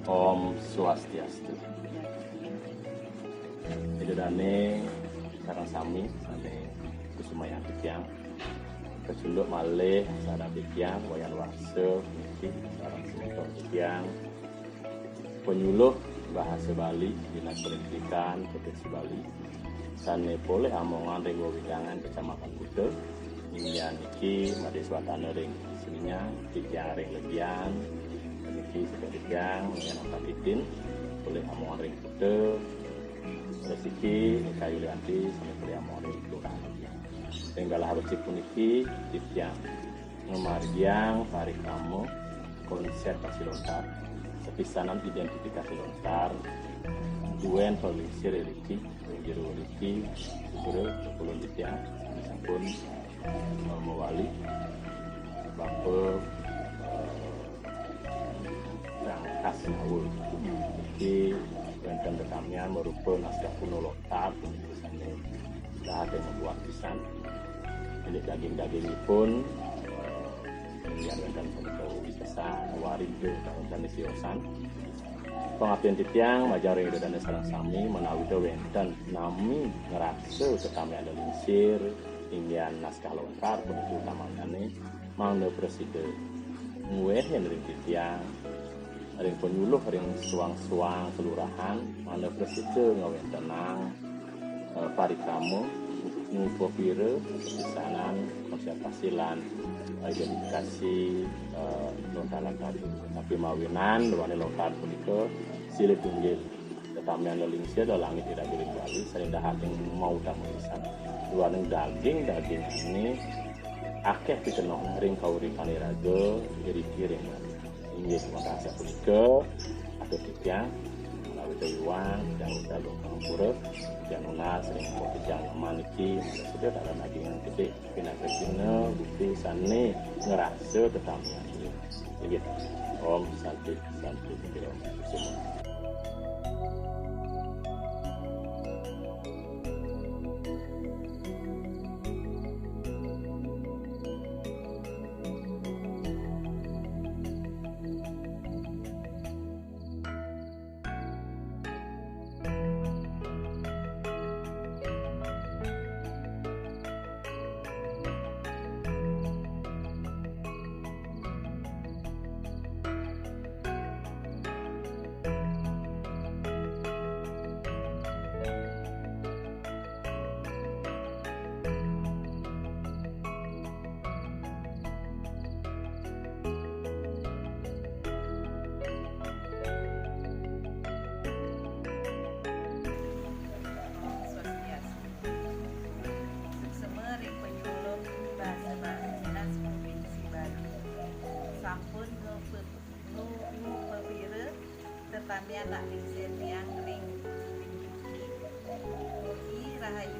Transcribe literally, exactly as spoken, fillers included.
Om Swastiastu. Ida dané sareng sami sané kusumayang titiang. Kacunduk malih sareng titiang Wayan Warsa niki sareng semeton titiang penyuluh bahasa Bali Dinas Pendidikan Provinsi Bali sané polih amongan ring wewidangan Kecamatan Kuta. Inggih niki Madé Swatana ring Seminyak, titiang ring Legian, niki semeton titiang Wayan Warsa Titin, polih amongan ring Kuta, Resiki Nika Yulianti sané polih amongan ring Kelurahan Legian. Ring galah becik puniki titiang ngamargiang parikrama konservasi lontar, sepisanan identifikasi lontar, duén palingsir iriki, ring jero iriki, Sugro, ulun titiang, sampun, eh, mawali, bapa, eh, Rangkas Nyawa. Niki wénten tetamian marupa naskah kuno lontar, sané dahat ring mabuat pisan. Indik daging-dagingipun, eh, inggih wénten sané kawisésan, warida, wénten siosan. Pangaptin titiang majeng ring Ida dané sareng sami, ménawi wénten nami ngraksa tetamian lingsir, inggihan naskah lontar puniki utamanyané, mangda prasida ngwehin ring titiang, ring penyuluh ring suang-suang kelurahan, mangda prasida ngawéntenang, eh, parikrama ngupapira pisanan konservasi lan, eh, identifikasi, eh, lontar-lontar. Tapi mawinan duaning lontar punika silih tunggil tetamian lelingsir lelangit iraga ring Bali, sané dahat ring mautama pisan. Duaning daging-dagingané akéh pikenoh ring kauripan iraga iriki ring Bali. Inggih, wantah sapunika, atur titiang, menawi iwang, titiang ucap agung pangapura, titiang nunas ring titiang maniki, sudah tak ada lagi yang gede, pinaka cina, bukti sané ngrasa tetamian. Inggih. Om Santi, Santi, Santi, Om. Semua. Swastiastu. Suksma ring penyuluh bahasa Bali Dinas Provinsi Bali. Sampun ngupa-, ngu-, ngupapira tetamian nak lingsir tiang ring. Mugi rahayu